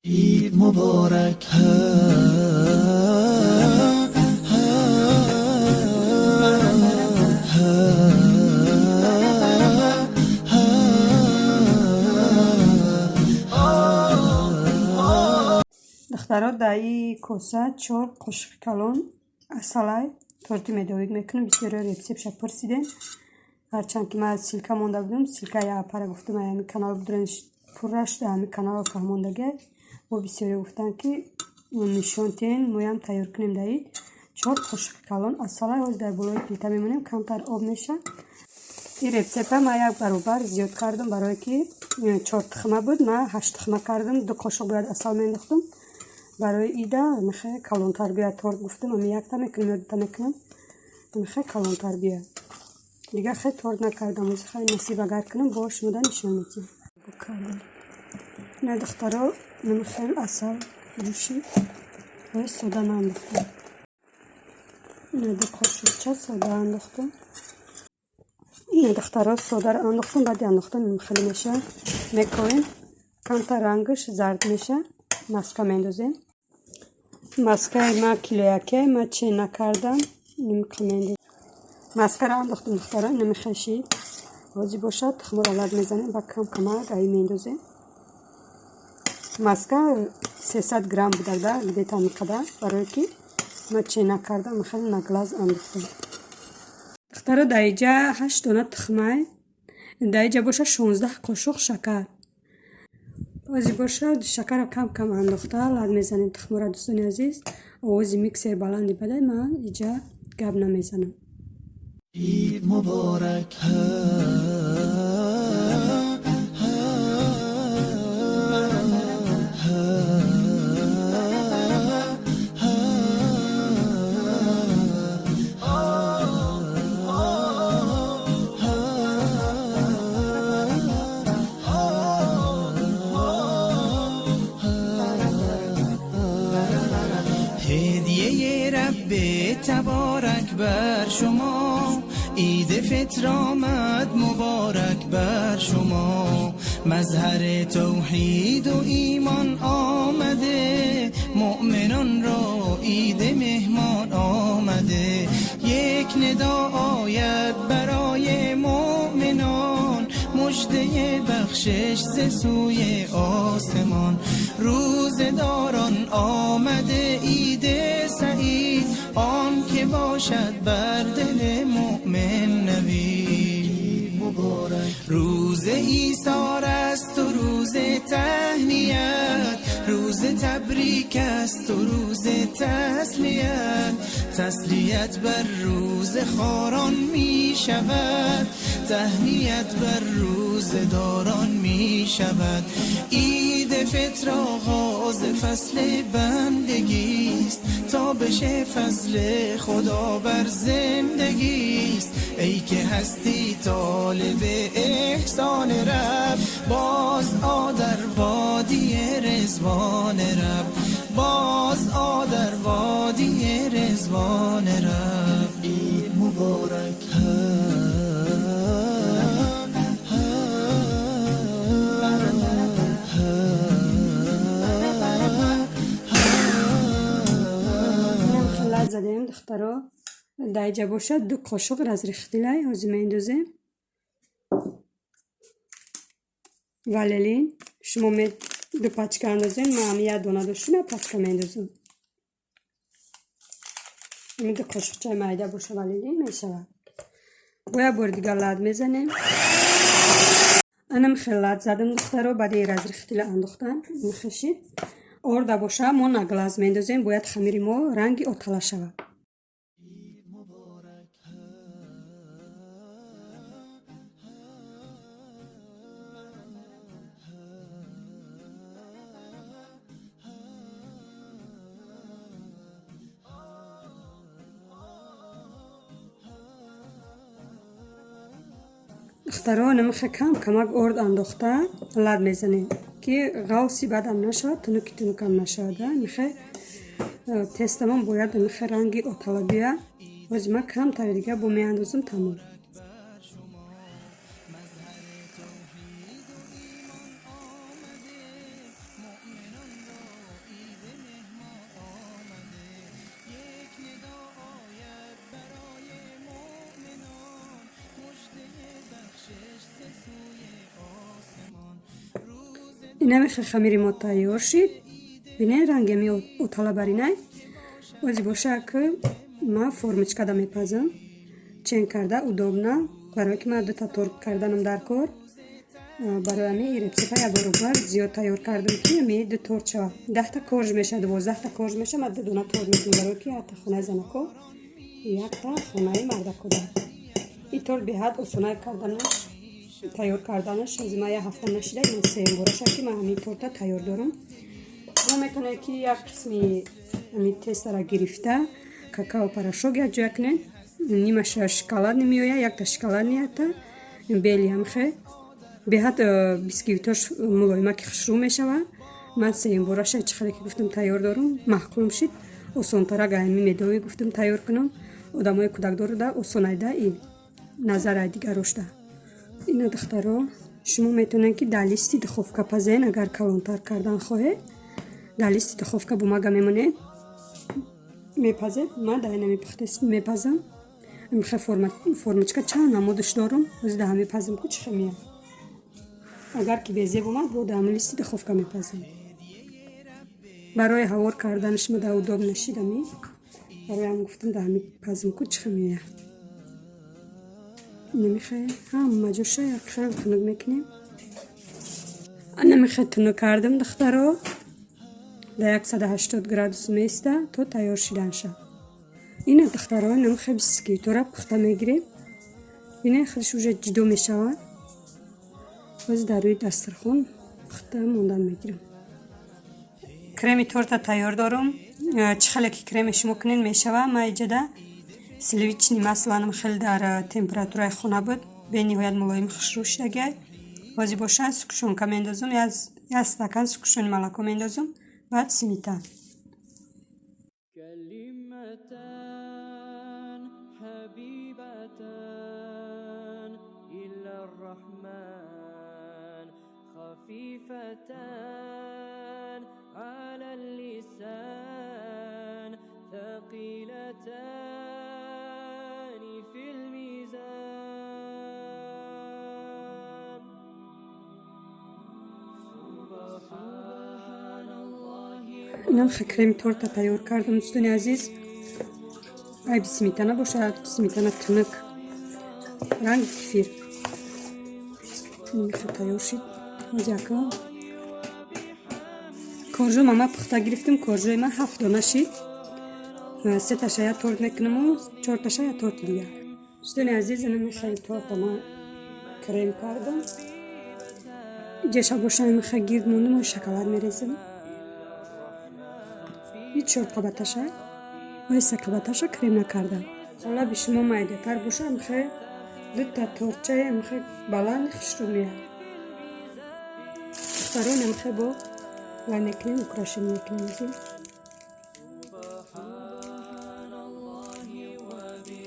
Eid Mubarak. Духтаро, дар ин коса чор қошиқи калон асалай торти медовик мекунем. Бисёриҳо рецептша пурсидем. Ҳарчанд ки ман ссылка монда будам, ссылкаи апара гуфтам, ҳамин канал будурен, пурра шуда, ҳамин каналро фаҳмондагиай. Бо бисёриҳо гуфтанд, ки нишон тиҳен, моям тайёр кунем. Дар ин чор қошиқи калон асалай ҳозир дар болои плита мемонем, камтар об мешавад. Ин рецепта ман як баробар зиёд кардам, барое ки чор тухма буд, ман ҳашт тухма кардам, ду қошиқ бояд асал меандохтам. Барои ида мехоҳ калонтар биёяд торт, гуфтам, ами якта мекунам ё дута мекунам, мехоҳ калонтар биёяд. Дигар хеле торт накардам, ози хеле насиб агар кунам, бо шумода нишон медиҳам. Ина, духтаро, хел асал ҷӯшид, бояд сода наандохтам. Ина, ду қошиқча сода андохтам. Ина, духтаро, содаро андохтам. Баъди андохтан хеле мешавад, мекоем, камтар рангаш зард мешавад, маска меандозем. Маскаи ма кило яке, ма чен накардам. Маскаро андохтам, духтаро, инами хешид. Ҳозир бошад, тухморо лат мезанем ба кам камак аи меандозем. Маска 300 грамм будада, где-то ҳамин, барое ки ма чен накардам, хеле на глаз андохтам. Духтаро, дар иҷа ҳашт дона тухмай, дар иҷа бошад 16 қошуқ шакар. Ҳозир бошад, шакарро кам кам андохта лат мезанем тухморо. Дӯстони азиз, овози миксер баланди бадай, ман иҷа гап намезанам. Eid Mubarak. هدیه رب تبارک بر شما، عید فطر آمد مبارک بر شما. مظهر توحید و ایمان آمده، مؤمنان را عید مهمان آمده. یک ندا آید برای مؤمنان، مژده بخشش ز سوی آسمان. روزه‌داران آمده عید سعید، آن که باشد بر دل مؤمن نوید. روز ایثار است و روز تهنیت، روز تبریک است و روز تسلیت. تسلیت بر روزه خواران می شود، تهنیت بر روزه داران می شود. عید فطر آغاز فصل بندگی است، تابش فضل خدا بر زندگی است. ای که هستی طالب احسان رب، باز آ در وادی رضوان رب، باز آ در وادی رضوان رب. Eid Mubarak. Инам хелат задем, духтаро. Дар иҷа бошад, ду қошуқ разрыхлитель ҳозир меандозем. Ванилин шумо ду пачка андозем, ман ҳами як дона доштам, як пачка меандозам. Ҳамин ду қошуқчаи майда боша, ванилин мешавад. Бо як бори дигар лат мезанем. Анам хел лат задам, духтаро, баъди разрыхлителя андохтан мехешид. Орда боша, мо на глаз меандозем, бояд хамири мо ранги отала шавад. Eid Mubarak. Духтаро, намиха кам камак орд андохта лат мезанем, ки ғавси бадам нашавад, тунуки тунукам нашавад. Михе тестамон бояд михе ранги отала биёяд. Ҳозир ман камтари дига бо меандозам, тамом. بر شما مظهر توحید و ایمان آمده، مؤمنان را Инамихе хамири мо тайёр шид. Бинед, рангеми отала баринай. Ози боша, ки ман формочкада мепазам, чен карда удобно, барое ки ман дута торт карданам дар кор. Барои ҳами рецепта як баробар зиёд тайёр кардам, ки ами ду торт шава. 10-та корж меша, 12-та корж меша. Ман ду дона торт мекунам, барое ки якта хонаи занако, якта хонаи мардакода. Ин торт беҳад осонай карданаш, тайёр карданаш. Аз ман як ҳафта нашида, ин сеюм бораша, ки ман ҳамин торта тайёр дорам. Шумо метавонед, ки як қисми ҳамин тестара гирифта, какао порошок якҷоя кунед, нимаша шоколадный меояд, якта шоколадный, якта белый. Ҳамхе беҳад бисквитош мулоимаки хушрӯ мешавад. Ман сеюм бораша, чӣ хеле ки гуфтам, тайёр дорам. Маъқулм шид, осонтарак ҳами медовый гуфтам тайёр кунам. Одамои кӯдакдоруда осонайда и назарай дигарошда. Ина, духтаро, шумо метавонед, ки дар листи духовка пазен. Агар калонтар кардан хоҳед, дар листи духовка бумага мемонед, мепазед. Ман дар инами мепазам. Михе формочка чанд намудаш дорам. Ози дар ҳами пазам ку, чӣ хел меяд. Агар ки безеб омад, бо дар ҳами листи духовка мепазам. Барои ҳавор карданаш ма дар удоб нашидами, барои ҳам гуфтам дар ҳами пазам ку, чӣ хел меояд. Намихе ҳама ҷоша як хел тунук мекунем. Намихе тунук кардам, духтаро. Дар 180 градус меиста то тайёр шиданша. Ина, духтаро, намихе бисквитора пухта мегирем. Бинед, худаш уже ҷудо мешавад. Боз дар рӯи дастархон пухта мондан мегирам. Креми торта тайёр дорам. Чӣ хеле ки креми шумо кунед, мешавад. Ман иҷода сливочный маслам хеле дар температураи хона буд, бениҳоят мулоим хушрӯ шидагиай. Ҳозир боша, сгущёнка мендозум, як стакан сгущённый молоко мендозум, баъд сметана. كلمتان حبيبتان إلى الرحمن، خفيفتان على اللسان، ثقيلتان في الميزان. سبحان الله. Инам креми торта тайёр кардам, дӯстони азиз. Айби сметана бошад, сметана тунук, ранги кефир тайёр шид. Ҳозир коржо мама пухта гирифтем. Коржои ман ҳафт дона шид. Сеташа як торт мекунаму чорташа як торти дигар. Дӯстони азиз, инами хеле торта ман крем кардам. Иҷаша боша, миха гирд мондам, шоколад мерезам. И чор қабаташа ва се қабаташа крем накардам. Қолаби шумо майдатар боша, михе дута тортчаи михе баланд хушрӯ меяд. Духтарон, михе бо вай мекунем, украшение мекунем азин. سبحان الله وبحمده.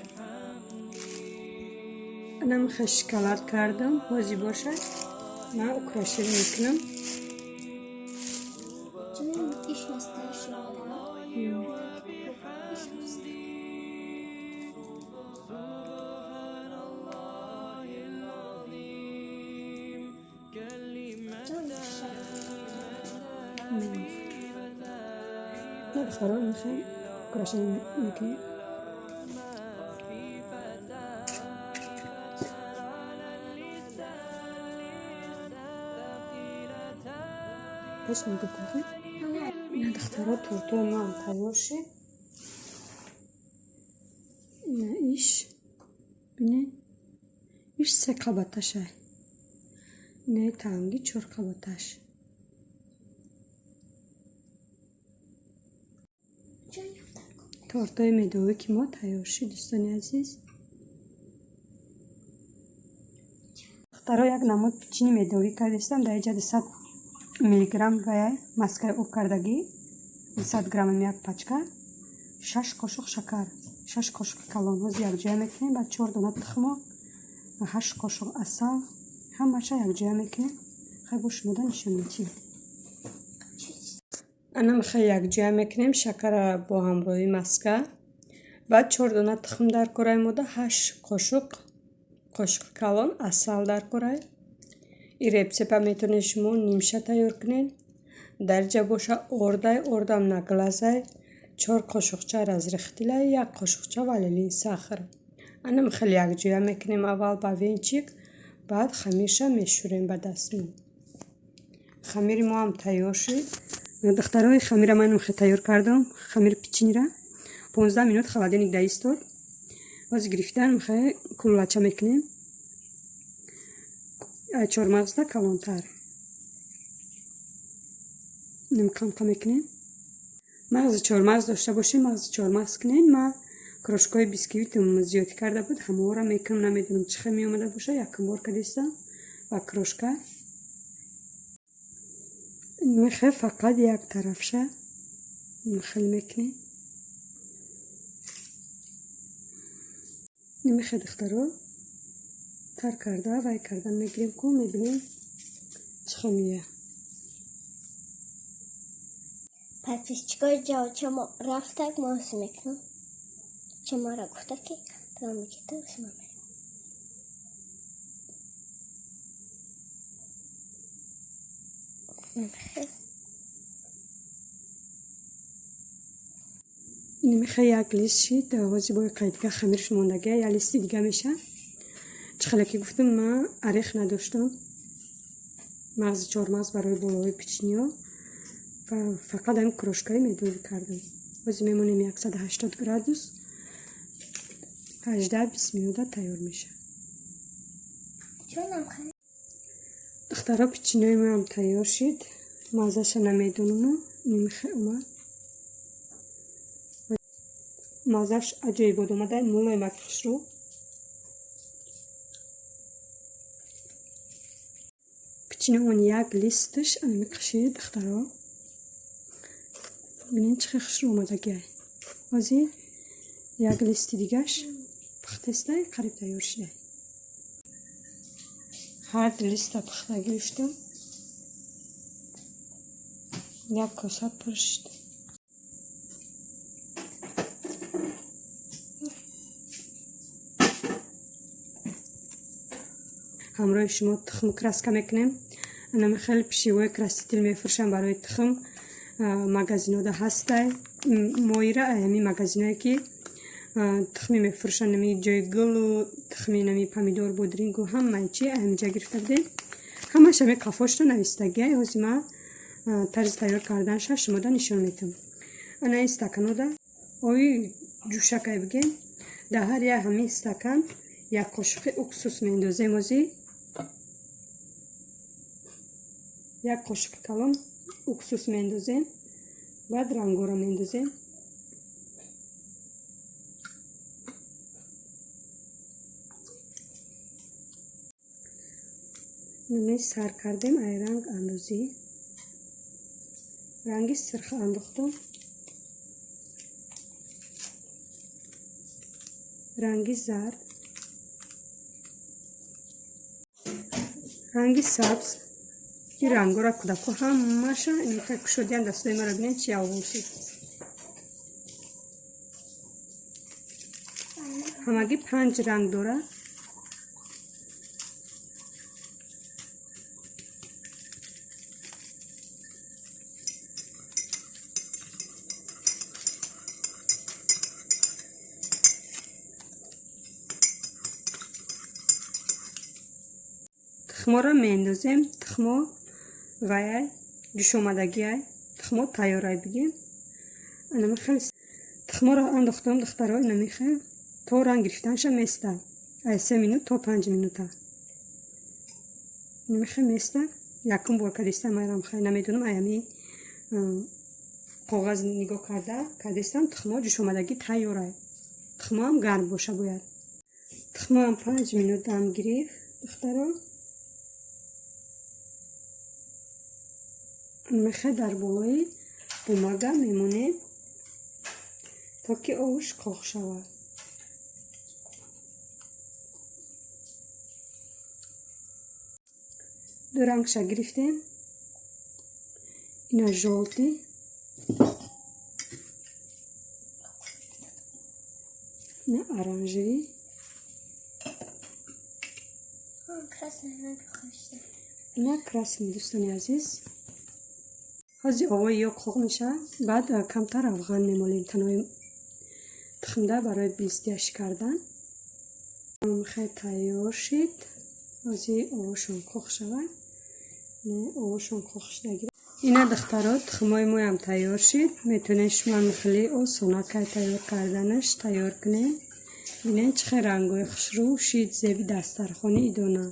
Ана, михе шоколад кардам. Ҳозир бошад, ман украшение мекунам. Чун иш настоящий вода. Иш سبحان الله العظيم. كلمتان На, духтарон, михе украшение мекунем. خفيفتان على اللسان، ثقيلتان Пеш нигоҳ кун. Ина, духтаро, тортои ман тайёр шид. Ина иш, бинед, иш се қабаташа, инаи танги чор қабаташ. Тортои медовӣ ки мо тайёр шид, дӯстони азиз. Духтаро, як намуд печенье медовӣ кардистам. Дар иҷа 200 миллиграмм вая маскаи об кардагӣ, 200 граммам як пачка, 6 қошуқ шакар, 6 қошуқи калон. Ҳозир якҷоя мекунем. Баъд чор дона тухмо ва 8 қошуқ асал, ҳамаша якҷоя мекунем. Хай, бо шумода нишон медиҳем. Ана, михай якҷоя мекунем шакара бо ҳамроҳи маска. Баъд чор дона тухм дар кораи мода, 8 қошуқ, қошуқи калон асал дар корай. И рецепта метавонед шумо нимша тайёр кунед. Дар ҷа боша ордай, ордам на глазай, 4 қошуқча разрыхителай, 1 қошуқча ванилин сахар. Анам хеле якҷоя мекунем аввал ба венчик, баъд хамирша мешӯрем ба дастмол. Хамири мо ҳам тайёр шуд. Духтарои, хамира ман хеле тайёр кардам, хамири печеньера. 15 минут холодильник да истод. Ҳозир гирифтан хеле куллача мекунем. Чормағзда калонтар. Нимкамқа мекунем. Мағзи чормағз дошта бошем, мағзи чормағз кунем. Ма крошкаҳои бисквитам зиёдӣ карда буд, ҳамаҳоро мекунам, намедонам чӣ хел меомада боша, якум бор кардистам ва крошка. Мехе фақат як тарафша хел мекунем. Мехе духтаро тар карда вай кардан мегирем ку мебинем чӣ хел меояд. Подписчикои ҷавчамо рафтак мо ҳис мекунам. Чамара гуфта ки то меки то ҳис мекунам. Мехе як лист шид, ҳозир бо қайдига хамирш мондагия, як листи дига меша. Чӣ хеле ки гуфтам, ман орех надоштам. Мағзи чормағз барои болои печеньё ва фақат ҳамин крошкаи медовӣ кардам. Ҳозир мемонем 180 градус, 18-20 минута тайёр мешавад. Духтаро, печеньёи моам тайёр шид. Маззаша намедонам, нимхе омад. Маззаш аҷоибот омада, мулоимак хушрӯ. Печеньёмон як листаш анами қишид, духтаро. Бинед чӣ хел хушрӯ омадагиай. Ҳозир як листи дигаш пухтестай, қариб тайёр шудай. Ҳар листа пухта гирифтам. Як коса пур шуд. Ҳамроҳи шумо тухм краска мекунем. Анами хеле пишивои краситель мефурӯшам барои тухм. Магазинода ҳастай. Моира ҳамин магазиное ки тухми мефурӯшанд, нами ҷои гулу тухми нами помидор, бодрингу ҳамаи чи ҳаминҷа гирифта будем. Ҳамаш ҳамин қафошро навистагиай. Ҳозир ман тарзи тайёр карданша шумода нишон медиҳам. Ана ин стаканода ои ҷӯшакай бигем. Дар ҳар як ҳамин стакан як қошуқи уксус меандозем. Ҳозир як қошуқи калон уксус меандозем, баъд рангоро меандозем. Ме сар кардем ай ранг андозӣ. Ранги сирх андохтам. Ранги зард, ранги сабз. Ин рангоро кӯдако ҳамаша инка кушодиян дастои маро бинед чи аввол шуд. Ҳамагӣ 5 ранг дорад. Тухморо меандозем. Тухмо ваяй ҷӯшомадагиай, тухмо тайёрай бигем. Анами хел тухморо андохтам, духтаро, инами хел то ранг гирифтанша места. Ай 3 минут то 5 минута. Инами хел места. Якум бор кадистам, айрам хел намедонам, ай ами коғаз нигоҳ карда кадистам, тухмо ҷӯшомадагӣ тайёрай. Тухмоам гарм боша бояд. Тухмоам 5 минут дам гирифт, духтаро. Мехе дар болои бумага мемонем то ки овуш қоқ шавад. Ду рангша гирифтем. Ина жёлтый, ина оранжевый. Красный ранг хочется. Ина красим, дӯстони азиз. Ҳозир овои ё қоқ мешавад, баъд камтар равған мемолем танои тухмда барои блестящ кардан. Хеле тайёр шид. Ҳозир овошон қоқ шавад. Овошон қоқ шуда гирад. Ина, духтаро, тухмои моям тайёр шид. Метавонед шумоам хеле осонакай тайёр карданаш тайёр кунед. Бинед, чӣ хел рангҳои хушрӯ шид, зеби дастархони идона.